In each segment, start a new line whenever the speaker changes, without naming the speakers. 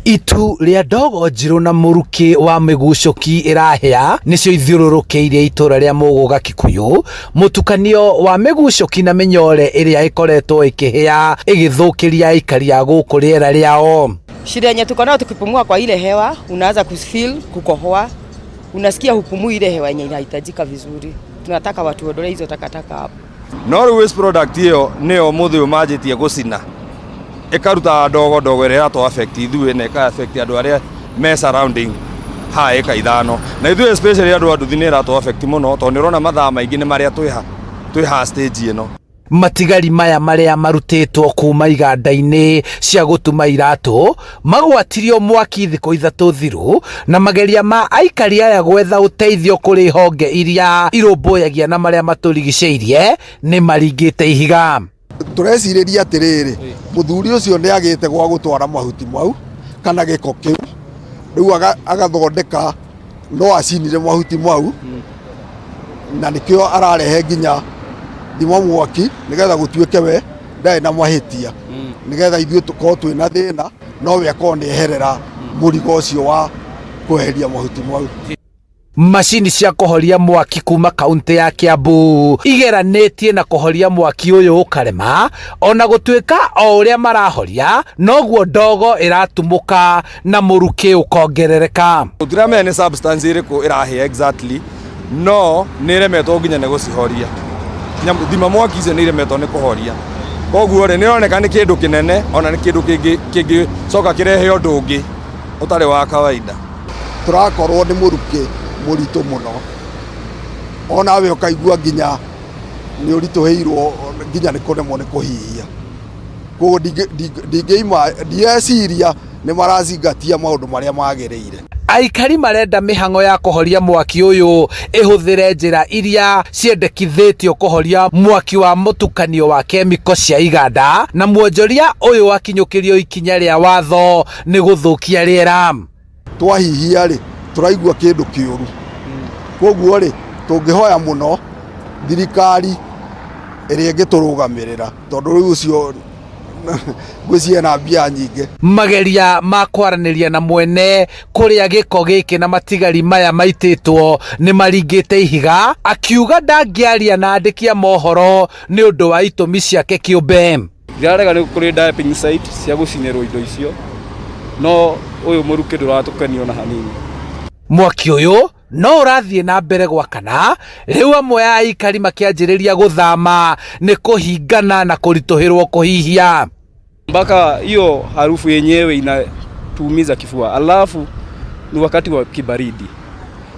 Itu rĩa ndogo njirũ na mũrukĩ wa mĩgucũki ĩrahĩa nĩcio ithiũrũrũkĩirie itũra rĩa Mũgũga Kikuyu, mũtukanio wa mĩgucũki na mĩnyore ĩrĩa ĩkoretwo ĩkĩhĩa ĩgĩthũkĩria aikari a gũkũ rĩera rĩao.
Shida yenye tuko nayo tukipumua kwa ile hewa, unaanza kufeel kukohoa, unasikia hupumui ile hewa yenye inahitajika vizuri. Tunataka watuondolee hizo takataka hapo.
No rĩu waste product ĩyo nĩyo ũmũthĩ ũyũ manjĩtie gũcina ĩkaruta ndogo ndogo ĩrĩa ĩratũ affect ithuĩ na ĩka affect andũ arĩa me surrounding haha ĩka ithano na ithuĩ especially andũ a nduthi nĩ ĩratũ affect mũno tondũ nĩ ũrona mathaa maingĩ nĩ marĩa twĩha twĩha stage ĩno.
Matigari maya marĩa marutĩtwo kuma iganda-inĩ cia gũtuma iratũ magwatirio mwaki thikũ ithatũ thiru na mageria ma aikari aya gwetha ũteithio kũrĩ honge iria irũmbũyagia na marĩa matũrigicĩirie nĩ maringĩte ihiga.
Tũrecirĩria atĩrĩrĩ, mũthuri ũcio nĩ agĩte gwa gũtwara mahuti mau kana gĩko kĩu, rĩu agathondeka no acinire mahuti mau na nĩkĩo ararehe nginya thima mwaki nĩgetha gũtuĩke we ndarĩ na mahĩtia, nĩgetha ithuĩ tũkorwo twĩna thĩna no we akorwo nĩ eherera mũrigo ũcio wa kweheria mahuti mau.
Macini cia kũhoria mwaki kuma kaunti ya Kiambu igeranĩtie na kũhoria mwaki ũyũ ũkarema, ona gũtuĩka o ũrĩa marahoria noguo ndogo ĩratumũka na mũrukĩ ũkongerereka.
Tũtiramenya nĩ substance ĩrĩkũ ĩrahĩa exactly, no nĩ ĩremetwo nginya nĩ gũcihoria. Thima mwaki icio nĩ iremetwo nĩ kũhoria. Koguo rĩ, nĩ ĩroneka nĩ kĩndũ kĩnene ona nĩ kĩndũ kĩngĩcoka kĩrehe ũndũ ũngĩ ũtarĩ wa kawaida.
Tũrakorwo nĩ mũrukĩ mũritũ mũno, onawe ũkaigua nginya nĩ ũritũhĩirwo nginya nĩ kũremwo nĩ kũhihia. Koguo ndingĩeciria nĩ marazingatia maũndũ marĩa magĩrĩire.
Aikari marenda mĩhang'o ya kũhoria mwaki ũyũ ĩhũthĩre njĩra iria ciendekithĩtio kũhoria mwaki wa mũtukanio wa kemiko cia iganda, na mwonjoria ũyũ akinyũkĩrio ikinya rĩa watho nĩ gũthũkia rĩera.
Twahihia rĩ, tũraigua kĩndũ kĩũru. Koguo rĩ, tũngĩhoya mũno thirikari ĩrĩa ĩngĩtũrũgamĩrĩra, tondũ rĩu ũcio ngwĩciria na mbia nyingĩ.
Mageria ma kwaranĩria na mwene kũrĩa gĩko gĩkĩ na matigari maya maitĩtwo nĩ maringĩte ihiga, akiuga ndangĩaria na andĩki a mohoro nĩ ũndũ wa itũmi ciake kĩũmbe.
Ndirarega nĩ kũrĩ dumping site cia gũcinĩrwo indo icio, no ũyũ mũrukĩ ndũratũkenia ona hanini.
Mwaki ũyũ no ũrathiĩ na mbere gwakana, rĩu amwe a aikari makĩanjĩrĩria gũthama nĩ kũhingana na kũritũhĩrwo kũhihia.
Mpaka hiyo harufu yenyewe inatuumiza kifua, alafu ni wakati wa kibaridi,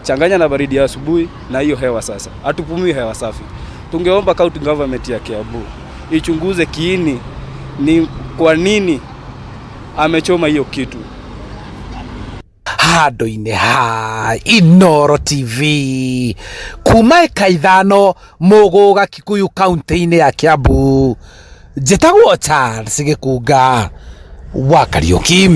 changanya na baridi ya asubuhi na hiyo hewa sasa, hatupumui hewa safi. Tungeomba county government ya Kiambu ichunguze kiini ni kwa nini amechoma hiyo kitu.
Handũ-inĩ ha Inooro TV kuma ĩka ithano Mũgũga Kikuyu kaunti-inĩ ya Kiambu, njĩtagwo Charles Gĩkunga wa Kariũki.